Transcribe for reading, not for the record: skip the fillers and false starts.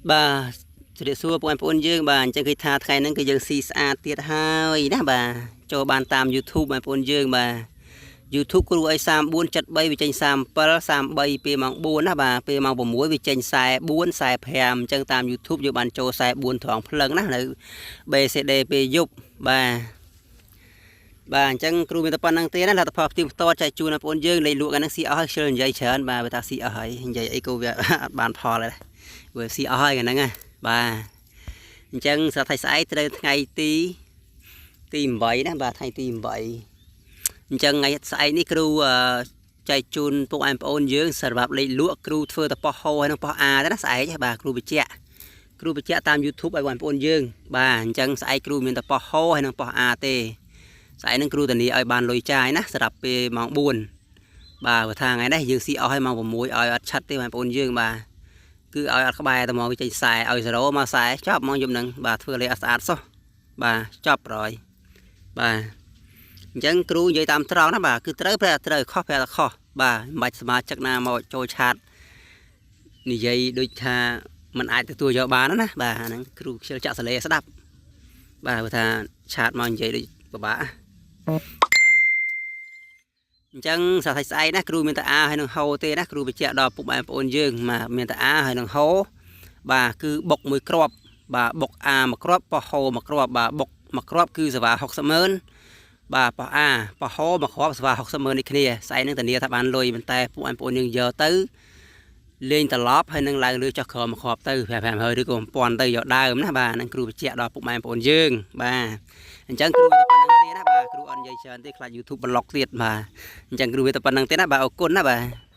បាទជម្រាបសួរបងប្អូនយើងបាទអញ្ចឹងគឺថាថ្ងៃហ្នឹងគឺយើងស៊ីស្អាតទៀតហើយណាបាទចូលបានតាម YouTube បងប្អូនយើងបាទ YouTube គ្រូអី3473វាចេញ37 33ពេលម៉ោង4ណាបាទពេលម៉ោង6វាចេញ44 45អញ្ចឹងតាម YouTube យើងបានចូល44ត្រង់ភ្លឹងណានៅ BCD ពេលយប់បាទបាទអញ្ចឹងគ្រូមានតែប៉ុណ្្នឹងទេណាលទ្ធផលផ្ទៀងផ្ទាត់ចែកជូនបងប្អូនយើងលេខលក់កាលហ្នឹងស៊ីអស់ហើយខ្ជិលនិយាយច្រើនបាទបើថាស៊ីអស់ហើយនិយាយអីក៏វាអត់បានផលដែរវាស៊ីអស់ហើយកាលហ្នឹងណាបាទអញ្ចឹងសប្តាហ៍ស្អែកត្រូវថ្ងៃទីទី8ណាបាទថ្ងៃទី8អញ្ចឹងថ្ងៃស្អែកនេះគ្រូអឺចែកជូនពុកឯងប្អូនយើងសម្រាប់លេខលក់គ្រូធ្វើតែប៉ុស្ហូហើយនិងប៉ុស្អាទេណាស្អែកបាទគ្រូបញ្ជាក់គ្រូបញ្ជាក់តាម YouTube ឲ្យបងប្អូនយើងបាទអញ្ចឹងស្អែកគ្រូមានតែប៉ុស្ហូហើយនិងប៉ុស្អាទេស្អែកហ្នឹងគ្រូធានាឲ្យបានលុយចាយណាសម្រាប់ពេលម៉ោង4បាទបើថាថ្ងៃនេះយើងស៊ីអស់ឲ្យម៉ោង6ឲ្យអត់ឆាត់ទេបងប្អូនយើងបាទគឺឲ្យអត់ក្បែរតែមកវាចេញខ្សែឲ្យ0មកខ្សែចប់ហ្មងយប់ហ្នឹងបាទធ្វើលេខអត់ស្អាតសោះបាទចប់រយបាទអញ្ចឹងគ្រូនិយាយតាមត្រង់ណាបាទគឺត្រូវប្រែត្រូវខុសប្រែខុសបាទមិនបាច់សមាជិកណាមកចូល chat និយាយដូចថាมันអាចទទួលយកបានណាបាទហ្នឹងគ្រូខ្ជិលចាក់សលេស្ដាប់បាទព្រោះថា chat មកនិយាយដូចពិបាកបាទអញ្ចឹងសប្តាហ៍ស្អែកណាគ្រូមានតែអាហើយនឹងហោទេណាគ្រូបញ្ជាក់ដល់ពុកម៉ែបងប្អូនយើងបាទមានតែអាហើយនឹងហោបាទគឺបុកមួយគ្រាប់បាទបុកអាមួយគ្រាប់ប៉ោះហោមួយគ្រាប់បាទបុកមួយគ្រាប់គឺសេវា60ម៉ឺនបាទប៉ោះអាប៉ោះហោមួយគ្រាប់សេវា60ម៉ឺននេះគ្នាស្អែកនឹងធានាថាបានលុយប៉ុន្តែពួកបងប្អូនយើងយកទៅលេងត្រឡប់ហើយនឹងឡើងលើចុះក្រោមមួយគ្រាប់ទៅ5 500ឬក៏1000ទៅយកដើមណាបាទហ្នឹងគ្រូបញ្ជាក់ដល់ពុកម៉ែបងប្អូនយើងបាទអញ្ចឹងគ្រូតែប៉ុណ្្នឹងទេណាបាទគ្រូអត់និយាយច្រើនទេខ្លាច YouTube block ទៀតបាទអញ្ចឹងគ្រូវាតែប៉ុណ្្នឹងទេណាបាទអរគុណណាបាទ។